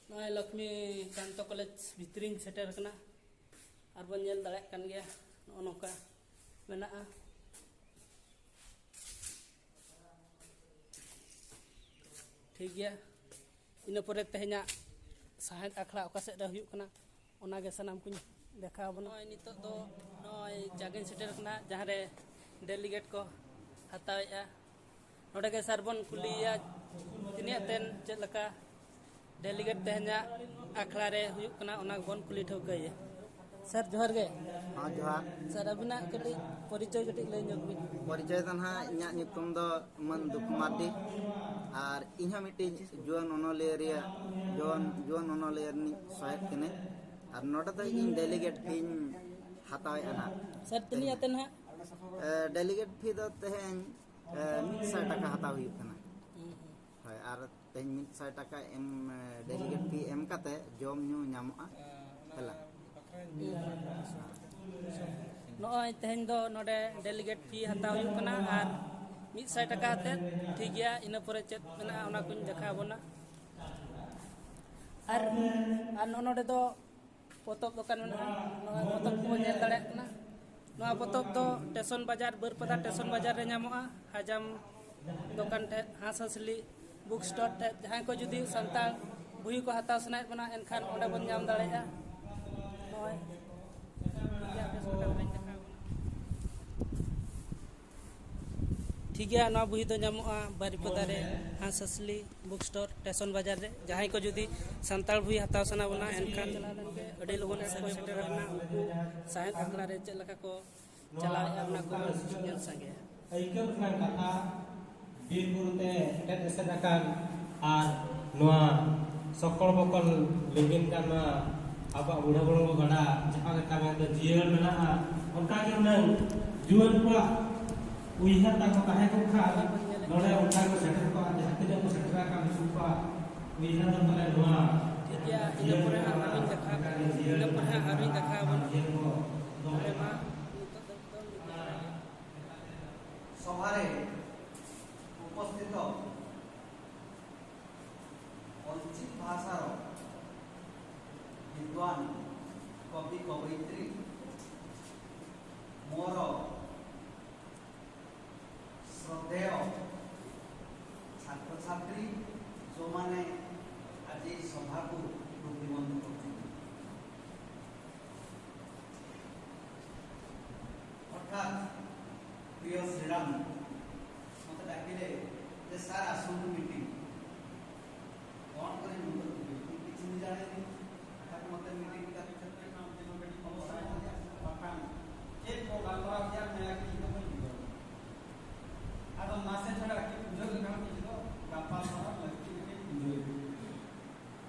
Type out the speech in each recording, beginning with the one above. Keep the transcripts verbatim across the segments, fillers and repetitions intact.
ᱱᱚᱜᱼᱚᱭ ᱞᱚᱠᱷᱢᱤ ᱠᱟᱱᱛᱚ ᱠᱚᱞᱮᱡᱽ ᱵᱷᱤᱛᱨᱤᱧ ᱥᱮᱴᱮᱨ ᱟᱠᱟᱱᱟ᱾ ᱟᱨ ᱵᱚᱱ ᱧᱮᱞ ᱫᱟᱲᱮᱭᱟᱜ ᱠᱟᱱ ᱜᱮᱭᱟ, ᱱᱚᱜᱼᱚ ᱱᱚᱝᱠᱟ ᱢᱮᱱᱟᱜᱼᱟ᱾ ᱴᱷᱤᱠ ᱜᱮᱭᱟ, ᱤᱱᱟᱹ ᱯᱚᱨᱮ ᱛᱮᱦᱮᱧᱟᱜ ᱥᱟᱶᱦᱮᱫ ᱟᱠᱷᱲᱟ ᱚᱠᱟ ᱥᱮᱫ ᱨᱮ ᱦᱩᱭᱩᱜ ᱠᱟᱱᱟ, ᱚᱱᱟᱜᱮ ᱥᱟᱱᱟᱢ ᱠᱚᱧ ᱫᱮᱠᱷᱟᱣ ᱟᱵᱚᱱᱟ᱾ ᱱᱚᱜᱼᱚᱭ ᱱᱤᱛᱚᱜ ᱫᱚ ᱱᱚᱜᱼᱚᱭ ᱡᱟᱜᱮᱧ ᱥᱮᱴᱮᱨ ᱠᱟᱱᱟ, ᱡᱟᱦᱟᱸ ᱨᱮ ᱰᱮᱞᱤᱜᱮᱴ ᱠᱚ ᱦᱟᱛᱟᱣᱮᱫᱼᱟ᱾ ᱱᱚᱰᱮ ᱜᱮ ᱥᱟᱨ ᱵᱚᱱ ᱠᱩᱞᱤᱭᱮᱭᱟ, ᱛᱤᱱᱟᱹᱜ ᱛᱮᱱ ᱪᱮᱫ ᱞᱮᱠᱟ ᱰᱮᱞᱤᱜᱮᱴ ᱛᱮᱦᱮᱧᱟᱜ ᱟᱠᱷᱲᱟ ᱨᱮ ᱦᱩᱭᱩᱜ ᱠᱟᱱᱟ, ᱚᱱᱟ ᱵᱚᱱ ᱠᱩᱞᱤ ᱴᱷᱟᱹᱣᱠᱟᱹᱭᱮᱭᱟ᱾ ᱥᱟᱨ, ᱡᱚᱦᱟᱨ ᱜᱮ᱾ ᱦᱮᱸ, ᱡᱚᱦᱟᱨ᱾ ᱥᱟᱨ, ᱟᱹᱵᱤᱱᱟᱜ ᱠᱟᱹᱴᱤᱡ ᱯᱚᱨᱤᱪᱚᱭ ᱠᱟᱹᱴᱤᱡ ᱞᱟᱹᱭ ᱧᱚᱜ ᱵᱤᱱ᱾ ᱯᱚᱨᱤᱪᱚᱭ ᱫᱚ ᱱᱟᱦᱟᱜ ᱤᱧᱟᱹᱜ ᱧᱩᱛᱩᱢ ᱫᱚ ᱢᱟᱹᱱ ᱫᱩᱠᱷᱩ ᱢᱟᱨᱰᱤ, ᱟᱨ ᱤᱧ ᱦᱚᱸ ᱢᱤᱫᱴᱤᱡ ᱡᱩᱣᱟᱹᱱ ᱚᱱᱚᱞᱤᱭᱟᱹ ᱨᱮᱭᱟᱜ, ᱡᱩᱣᱟᱹᱱ, ᱡᱩᱣᱟᱹᱱ ᱚᱱᱚᱞᱤᱭᱟᱹ ᱨᱤᱱᱤᱡ ᱥᱚᱦᱮᱫ ᱠᱟᱹᱱᱟᱹᱧ, ᱟᱨ ᱱᱚᱰᱮ ᱫᱚ ᱤᱧ ᱰᱮᱞᱤᱜᱮᱴ ᱯᱷᱤᱧ ᱦᱟᱛᱟᱣᱮᱫᱼᱟ ᱱᱟᱦᱟᱜ᱾ ᱥᱟᱨ, ᱛᱤᱱᱟᱹᱜ ᱟᱛᱮ ᱱᱟᱦᱟᱜ? ᱮ, ᱰᱮᱞᱤᱜᱮᱴ ᱯᱷᱤ ᱫᱚ ᱛᱮᱦᱮᱧ, ᱮ, ᱢᱤᱫ ᱥᱟᱭ ᱴᱟᱠᱟ ᱦᱟᱛᱟᱣ ᱦᱩᱭᱩᱜ ᱠᱟᱱᱟ᱾ ᱦᱩᱸ, ᱦᱩᱸ᱾ ᱦᱳᱭ, ᱟᱨ ᱛᱮᱦᱮᱧ ᱢᱤᱫ ᱥᱟᱭ ᱴᱟᱠᱟ ᱮᱢ, ᱮ, ᱰᱮᱞᱤᱜᱮᱴ ᱯᱷᱤ ᱮᱢ ᱠᱟᱛᱮ ᱡᱚᱢ ᱧᱩ ᱧᱟᱢᱚᱜᱼᱟ᱾ ᱦᱮᱞᱟ᱾ ᱱᱚᱜᱼᱚᱭ ᱛᱮᱦᱮᱧ ᱫᱚ ᱱᱚᱰᱮ ᱰᱮᱞᱤᱜᱮᱴ ᱯᱷᱤ ᱦᱟᱛᱟᱣ ᱦᱩᱭᱩᱜ ᱠᱟᱱᱟ ᱟᱨ ᱢᱤᱫ ᱥᱟᱭ ᱴᱟᱠᱟ ᱟᱛᱮᱫ᱾ ᱴᱷᱤᱠ ᱜᱮᱭᱟ, ᱤᱱᱟᱹ ᱯᱚᱨᱮ ᱪᱮᱫ ᱢᱮᱱᱟᱜᱼᱟ, ᱚᱱᱟ ᱠᱚᱧ ᱫᱮᱠᱷᱟᱣ ᱟᱵᱚᱱᱟ᱾ ᱟᱨ, ᱟᱨ ᱱᱚᱜᱼᱚ ᱱᱚᱰᱮ ᱫᱚ ᱯᱚᱛᱚᱵ ᱫᱚᱠᱟᱱ ᱢᱮᱱᱟᱜᱼᱟ᱾ ᱱᱚᱜᱼᱚᱭ ᱯᱚᱛᱚᱵ ᱠᱚᱵᱚᱱ ᱧᱮᱞ ᱫᱟᱲᱮᱭᱟᱜ ᱠᱟᱱᱟ᱾ ᱱᱚᱣᱟ ᱯᱚᱛᱚᱵ ᱫᱚ ᱴᱮᱥᱚᱱ ᱵᱟᱡᱟᱨ, ᱵᱟᱹᱨᱯᱟᱫᱟ ᱴᱮᱥᱚᱱ ᱵᱟᱡᱟᱨ ᱨᱮ ᱧᱟᱢᱚᱜᱼᱟ᱾ ᱦᱟᱡᱟᱢ ᱫᱚᱠᱟᱱ ᱴᱷᱮᱡ, ᱦᱟᱸᱥ ᱦᱟᱸᱥᱞᱤ ᱵᱩᱠ ᱥᱴᱳᱨ ᱴᱷᱮᱡ᱾ ᱡᱟᱦᱟᱸᱭ ᱠᱚ ᱡᱩᱫᱤ ᱥᱟᱱᱛᱟᱲ ᱵᱳᱭ ᱠᱚ ᱦᱟᱛᱟᱣ ᱥᱟᱱᱟᱭᱮᱫ ᱵᱚᱱᱟ, ᱮᱱᱠᱷᱟᱱ ᱚᱸᱰᱮ ᱵᱚᱱ ᱧᱟᱢ ᱫᱟᱲᱮᱭᱟᱜᱼᱟ᱾ ᱱᱚᱜᱼᱚᱭ᱾ ᱴᱷᱤᱠ ᱜᱮᱭᱟ, ᱱᱚᱣᱟ ᱵᱳᱭ ᱫᱚ ᱧᱟᱢᱚᱜᱼᱟ ᱵᱟᱨᱤᱯᱟᱫᱟ ᱨᱮ, ᱦᱟᱸᱥ ᱦᱟᱸᱥᱞᱤ ᱵᱩᱠ ᱥᱴᱳᱨ, ᱴᱮᱥᱚᱱ ᱵᱟᱡᱟᱨ ᱨᱮ᱾ ᱡᱟᱦᱟᱸᱭ ᱠᱚ ᱡᱩᱫᱤ ᱥᱟᱱᱛᱟᱲ ᱵᱳᱭ ᱦᱟᱛᱟᱣ ᱥᱟᱱᱟ ᱵᱚᱱᱟ, ᱮᱱᱠᱷᱟᱱ ᱟᱹᱰᱤ ᱞᱚᱜᱚᱱ ᱥᱮᱴᱮᱨ ᱨᱮᱱᱟᱜ ᱩᱱᱠᱩ ᱥᱟᱶᱦᱮᱫ ᱟᱠᱷᱲᱟ ᱨᱮ ᱪᱮᱫ ᱞᱮᱠᱟ ᱠᱚ ᱪᱟᱞᱟᱣᱮᱫᱼᱟ, ᱚᱱᱟ ᱠᱚ ᱧᱮᱞ ᱥᱟᱸᱜᱮᱭᱟ᱾ ᱟᱹᱭᱠᱟᱹᱣ ᱨᱮᱱᱟᱜ ᱠᱟᱛᱷᱟ, ᱵᱤᱨ ᱵᱩᱨᱩ ᱛᱮ ᱮᱴᱮᱫ ᱮᱥᱮᱫ ᱟᱠᱟᱱ ᱟᱨ ᱱᱚᱣᱟ ᱥᱚᱠᱚᱲ ᱵᱚᱠᱚᱞ ᱞᱤᱸᱜᱤᱱ ᱠᱟᱱ ᱱᱚᱣᱟ ᱟᱵᱚᱣᱟᱜ ᱵᱩᱲᱦᱟᱹ ᱵᱚᱲᱚ ᱜᱟᱰᱟ, ᱡᱟᱦᱟᱸ ᱞᱮᱠᱟ ᱢᱮᱱᱛᱮ ᱡᱤᱭᱟᱹᱲ ᱢᱮᱱᱟᱜᱼᱟ, ᱚᱱᱠᱟ ᱜᱮ ᱦᱩᱱᱟᱹᱝ ᱡᱩᱣᱟᱹᱱ ᱠᱚᱣᱟᱜ ᱩᱭᱦᱟᱹᱨ ᱛᱟᱠᱚ ᱛᱟᱦᱮᱸ ᱠᱚᱜ ᱠᱷᱟᱱ, ᱱᱚᱰᱮ ᱚᱱᱠᱟ ᱠᱚ ᱥᱮᱴᱮᱨ ᱠᱚᱜᱼᱟ, ᱡᱟᱦᱟᱸ ᱛᱤᱱᱟᱹᱜ ᱠᱚ ᱥᱮᱴᱮᱨ ᱟᱠᱟᱱ ᱩᱱᱠᱩ ᱠᱚᱣᱟᱜ ᱩᱭᱦᱟᱹᱨ ᱫᱚ ᱯᱟᱞᱮ ᱱᱚᱣᱟ ᱴᱷᱤᱠ ᱜᱮᱭᱟ, ᱤᱱᱟᱹ ᱯᱚᱨᱮ ᱦᱟᱸᱜ ᱟᱨᱦᱚᱸᱧ ᱫᱮᱠᱷᱟᱣ, ᱤᱱᱟᱹ ᱯᱚᱨᱮ ᱦᱟᱸᱜ ᱟᱨᱦᱚᱸᱧ ᱫᱮᱠᱷᱟᱣ ᱟᱵᱚᱱᱟ᱾ ᱩᱭᱦᱟᱹᱨ ᱠᱚ ᱫᱚᱦᱚ ᱛᱟᱦᱞᱮ ᱢᱟ ᱱᱤᱛᱚᱜ ᱫᱚ ᱮᱠᱫᱚᱢ ᱱᱤᱛᱚᱜ ᱫᱚ ᱥᱚᱵᱷᱟ ᱨᱮ ᱩᱯᱚᱥᱛᱷᱤᱛ ᱚᱞᱪᱤᱠᱤ ᱵᱷᱟᱥᱟ ᱨᱚ ᱟᱱ ᱠᱚᱵᱤ ᱠᱚᱵᱭᱤᱛᱨᱤ, ମୋର ଶ୍ରଦ୍ଧେୟ ଛାତ୍ରଛାତ୍ରୀ, ଯେଉଁମାନେ ଆଜି ସଭାକୁ ରୁଦ୍ଧିମନ୍ତ କରୁଛନ୍ତି। ହଠାତ୍ ପ୍ରିୟ ଶ୍ରୀରାମ ମୋତେ ଡାକିଲେ ଯେ, "ସାର୍, ଆସନ୍ତୁ ମିଟିଂ।" କ'ଣ କରିବି ମୁଁ ତ ବିଲକୁଲ କିଛି ବି ଜାଣିନି। ହଠାତ୍ ମୋତେ ମିଟିଂ ତା ଭିତରେ ଅବସର ପାଖାନ ଯେ ପ୍ରୋଗ୍ରାମ କରାଯାଏ, ମେଳା କି ତ ଯିବ। ᱟᱫᱚ ᱢᱟᱥᱮ ᱪᱷᱟᱲᱟ ᱠᱤ ᱵᱩᱡᱷᱟᱹᱣ ᱞᱮᱠᱷᱟᱱ ᱠᱤ ᱫᱚ ᱜᱟᱯᱟᱞ ᱢᱟᱨᱟᱣ ᱞᱟᱹᱠᱛᱤ ᱜᱮ ᱵᱩᱡᱷᱟᱹᱣ᱾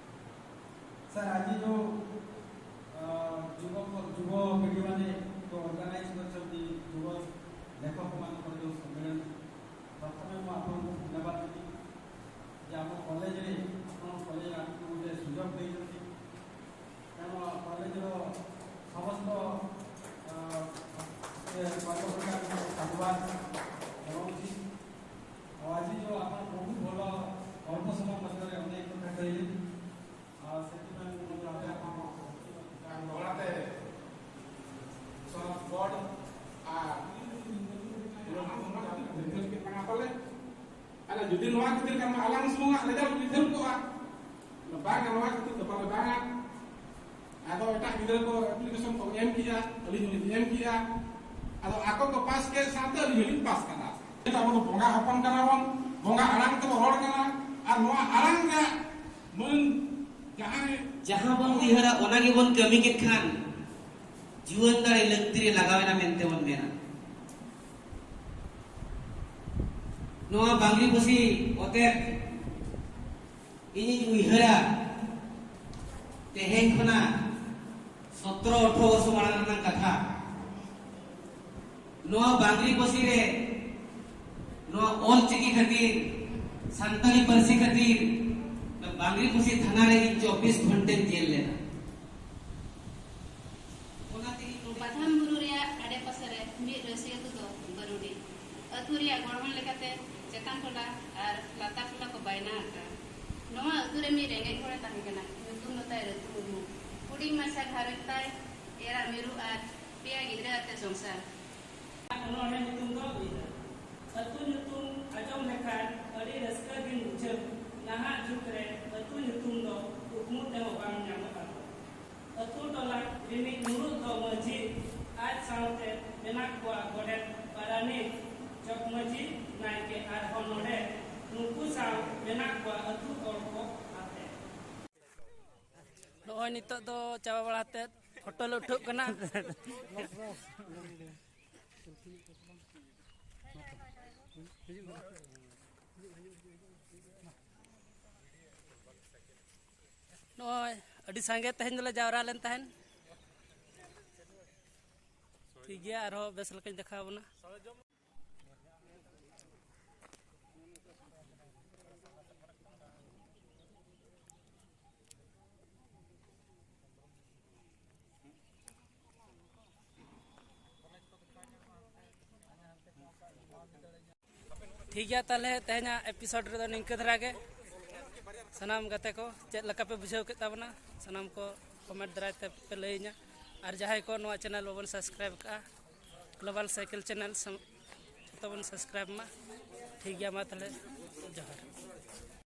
ସାର୍, ଆଜି ଯୋଉ, ଅ, ଯୁବ, ଯୁବ ପିଢ଼ିମାନେ ଯୋଉ ଅର୍ଗାନାଇଜ କରିଛନ୍ତି ଯୁବ ଲେଖକମାନଙ୍କର ଯୋଉ ସମ୍ମିଳନୀ, ପ୍ରଥମେ ମୁଁ ଆପଣଙ୍କୁ ଧନ୍ୟବାଦ ଦେବି ଯେ ଆମ କଲେଜରେ, ଆପଣଙ୍କ କଲେଜରେ ଆମକୁ ଗୋଟେ ସୁଯୋଗ ଦେଇଛନ୍ତି। ତେଣୁ କଲେଜର ସମସ୍ତ, ଅ, ଏ କର୍ମକର୍ତ୍ତାଙ୍କୁ ସାଧୁବାଦ ଜଣାଉଛି। ଆଉ ଆଜି ଯୋଉ ଆପଣ ବହୁତ ଭଲ, ଅଳ୍ପ ସମୟ ମଧ୍ୟରେ ଅନେକ କଥା କହିଲେ, ᱟᱨ ᱥᱮᱛᱤᱢᱮᱱ ᱱᱚᱣᱟᱛᱮ ᱥᱚᱨᱚᱥ ᱜᱚᱰ ᱟᱨ ᱟᱞᱮ ᱡᱩᱫᱤ ᱱᱚᱣᱟ ᱠᱷᱟᱹᱛᱤᱨ ᱠᱟᱱᱟ, ᱟᱞᱟᱝ ᱥᱩᱢᱩᱝᱟᱜ ᱨᱮᱡᱟᱞᱴ ᱵᱤᱯᱷᱮᱞ ᱠᱚᱜᱼᱟ, ᱵᱟᱝᱟ, ᱱᱚᱣᱟ ᱠᱷᱟᱹᱛᱤᱨ ᱫᱚ ᱯᱟᱞᱮ ᱵᱟᱝᱟ᱾ ᱟᱫᱚ ᱮᱴᱟᱜ ᱜᱤᱫᱽᱨᱟᱹ ᱠᱚ ᱮᱯᱞᱤᱠᱮᱥᱚᱱ ᱠᱚ ᱮᱢ ᱠᱮᱜᱼᱟ, ᱟᱹᱞᱤᱧ ᱦᱚᱸᱞᱤᱧ ᱮᱢ ᱠᱮᱜᱼᱟ᱾ ᱟᱫᱚ ᱟᱠᱚ ᱠᱚ ᱯᱟᱥ ᱠᱮᱫ ᱥᱟᱶᱛᱮ ᱟᱹᱞᱤᱧ ᱦᱚᱸᱞᱤᱧ ᱯᱟᱥ ᱠᱟᱫᱟ᱾ ᱟᱵᱚ ᱫᱚ ᱵᱚᱸᱜᱟ ᱦᱚᱯᱚᱱ ᱠᱟᱱᱟ ᱵᱚᱱ, ᱵᱚᱸᱜᱟ ᱟᱲᱟᱝ ᱛᱮᱵᱚ ᱨᱚᱲ ᱠᱟᱱᱟ, ᱟᱨ ᱱᱚᱣᱟ ᱟᱲᱟᱝ ᱨᱮᱭᱟᱜ ᱢᱟᱹᱱ ᱡᱟᱦᱟᱸᱭ ᱡᱟᱦᱟᱸ ᱵᱚᱱ ᱩᱭᱦᱟᱹᱨᱟ, ᱚᱱᱟ ᱜᱮᱵᱚᱱ ᱠᱟᱹᱢᱤ ᱠᱮᱫ ᱠᱷᱟᱱ ᱡᱩᱣᱟᱹᱱ ᱫᱟᱲᱮ ᱞᱟᱹᱠᱛᱤ ᱨᱮ ᱞᱟᱜᱟᱣ ᱮᱱᱟ ᱢᱮᱱᱛᱮ ᱵᱚᱱ ᱢᱮᱱᱟ᱾ ᱱᱚᱣᱟ ᱵᱟᱝᱜᱽᱨᱤ ᱯᱟᱹᱥᱤ ᱚᱛᱮᱛ ᱤᱧᱤᱧ ᱩᱭᱦᱟᱹᱨᱟ, ᱛᱮᱦᱮᱧ ᱠᱷᱚᱱᱟᱜ ᱥᱚᱛᱨᱚ ᱟᱴᱷᱨᱚ ᱵᱚᱨᱥᱚ ᱢᱟᱲᱟᱝ ᱨᱮᱱᱟᱜ ᱠᱟᱛᱷᱟ᱾ ᱱᱚᱣᱟ ᱵᱟᱝᱜᱽᱨᱤ ᱯᱟᱹᱥᱤ ᱨᱮ, ᱱᱚᱣᱟ ᱚᱞ ᱪᱤᱠᱤ ᱠᱷᱟᱹᱛᱤᱨ, ᱥᱟᱱᱛᱟᱲᱤ ᱯᱟᱹᱨᱥᱤ ᱠᱷᱟᱹᱛᱤᱨ, ᱱᱚᱣᱟ ᱵᱟᱝᱜᱽᱨᱤ ᱯᱟᱹᱥᱤ ᱛᱷᱟᱱᱟ ᱨᱮ ᱤᱧ ᱪᱚᱵᱵᱤᱥ ᱜᱷᱚᱱᱴᱟᱧ ᱡᱮᱞ ᱞᱮᱱᱟ᱾ ᱚᱱᱟ ᱛᱮᱜᱮ ᱱᱚᱰᱮ ᱯᱟᱛᱷᱟᱢ ᱵᱩᱨᱩ ᱨᱮᱭᱟᱜ ᱟᱰᱮᱯᱟᱥᱮ ᱨᱮ ᱢᱤᱫ ᱨᱟᱹᱥᱤ ᱟᱹᱛᱩ ᱫᱚ ᱵᱟᱹᱨᱩᱰᱤ᱾ ᱟᱹᱛᱩ ᱨᱮᱭᱟᱜ ᱜᱚᱲᱦᱚᱱ ᱞᱮᱠᱟᱛᱮ ᱪᱮᱛᱟᱱ ᱴᱚᱞᱟ ᱟᱨ ᱞᱟᱛᱟᱨ ᱴᱚᱞᱟ ᱠᱚ ᱵᱟᱭᱱᱟ ᱟᱠᱟᱫᱼᱟ᱾ ᱱᱚᱣᱟ ᱟᱹᱛᱩ ᱨᱮ ᱢᱤᱫ ᱨᱮᱸᱜᱮᱡ ᱦᱚᱲᱮ ᱛᱟᱦᱮᱸ ᱠᱟᱱᱟ, ᱧᱩᱛᱩᱢ ᱫᱚ ᱛᱟᱭ ᱨᱟᱹᱛᱩ ᱢᱩᱨᱢᱩ᱾ ᱦᱩᱰᱤᱧ ᱢᱟᱪᱷᱟ ᱜᱷᱟᱨᱚᱸᱡᱽ ᱛᱟᱭ, ᱮᱨᱟ ᱢᱤᱨᱩ ᱟᱨ ᱯᱮᱭᱟ ᱜᱤᱫᱽᱨᱟᱹ ᱟᱛᱮ ᱥᱚᱝᱥᱟᱨ᱾ ᱚᱱᱚᱬᱦᱮ ᱧᱩᱛᱩᱢ ᱫᱚ ᱵᱤᱫᱟᱹ᱾ ᱟᱹᱛᱩ ᱧᱩᱛᱩᱢ ᱟᱸᱡᱚᱢ ᱞᱮᱠᱷᱟᱱ ᱟᱹᱰᱤ ᱨᱟᱹᱥᱠᱟᱹ ᱜᱮ ᱵᱩᱡᱷᱟᱹᱜ᱾ ᱱᱟᱦᱟᱜ ᱡᱩᱜᱽ ᱨᱮ ᱟᱹᱛᱩ ᱧᱩᱛᱩᱢ ᱫᱚ ᱠᱩᱠᱢᱩ ᱛᱮᱦᱚᱸ ᱵᱟᱝ ᱧᱟᱢᱚᱜᱼᱟ᱾ ᱟᱹᱛᱩ ᱴᱚᱞᱟ ᱨᱤᱱᱤᱡ ᱢᱩᱬᱩᱫ ᱫᱚ ᱢᱟᱹᱡᱷᱤ, ᱟᱡ ᱥᱟᱶᱛᱮ ᱢᱮᱱᱟᱜ ᱠᱚᱣᱟ ᱜᱚᱰᱮᱛ, ᱯᱟᱨᱟᱱᱤᱠ, ᱡᱚᱜᱽ ᱢᱟᱹᱡᱷᱤ, ᱱᱟᱭᱠᱮ ᱟᱨᱦᱚᱸ ᱱᱚᱰᱮ ᱱᱩᱠᱩ ᱥᱟᱶ ᱢᱮᱱᱟᱜ ᱠᱚᱣᱟ ᱟᱹᱛᱩ ᱦᱚᱲ ᱠᱚ ᱟᱛᱮ᱾ ᱱᱚᱜᱼᱚᱭ ᱱᱤᱛᱚᱜ ᱫᱚ ᱪᱟᱵᱟ ᱵᱟᱲᱟ ᱠᱟᱛᱮᱫ ᱯᱷᱳᱴᱳ ᱞᱮ ᱩᱴᱷᱟᱹᱜ ᱠᱟᱱᱟ᱾ ᱱᱚᱜᱼᱚᱭ ᱟᱹᱰᱤ ᱥᱟᱸᱜᱮ ᱛᱮᱦᱮᱧ ᱫᱚᱞᱮ ᱡᱟᱣᱨᱟ ᱞᱮᱱ ᱛᱟᱦᱮᱸᱱ᱾ ᱴᱷᱤᱠ ᱜᱮᱭᱟ, ᱟᱨᱦᱚᱸ ᱵᱮᱥ ᱞᱮᱠᱟᱧ ᱫᱮᱠᱷᱟᱣ ᱟᱵᱚᱱᱟ᱾ ᱴᱷᱤᱠ ᱜᱮᱭᱟ, ᱛᱟᱦᱚᱞᱮ ᱛᱮᱦᱮᱧᱟᱜ ᱮᱯᱤᱥᱳᱰ ᱨᱮᱫᱚ ᱱᱤᱝᱠᱟᱹ ᱫᱷᱟᱨᱟ ᱜᱮ᱾ ᱥᱟᱱᱟᱢ ᱜᱟᱛᱮ ᱠᱚ ᱪᱮᱫ ᱞᱮᱠᱟ ᱯᱮ ᱵᱩᱡᱷᱟᱹᱣ ᱠᱮᱫ ᱛᱟᱵᱚᱱᱟ, ᱥᱟᱱᱟᱢ ᱠᱚ ᱠᱚᱢᱮᱱᱴ ᱫᱟᱨᱟᱭ ᱛᱮ ᱯᱮ ᱞᱟᱹᱭᱟᱹᱧᱟ᱾ ᱟᱨ ᱡᱟᱦᱟᱸᱭ ᱠᱚ ᱱᱚᱣᱟ ᱪᱮᱱᱮᱞ ᱵᱟᱵᱚᱱ ᱥᱟᱵᱥᱠᱨᱟᱭᱤᱵ ᱠᱟᱜᱼᱟ, ᱜᱞᱳᱵᱟᱞ ᱥᱟᱭᱠᱮᱞ ᱪᱮᱱᱮᱞ, ᱡᱚᱛᱚ ᱵᱚᱱ ᱥᱟᱵᱥᱠᱨᱟᱭᱤᱵ ᱢᱟ᱾ ᱴᱷᱤᱠ ᱜᱮᱭᱟ, ᱢᱟ ᱛᱟᱦᱚᱞᱮ ᱡᱚᱦᱟᱨ᱾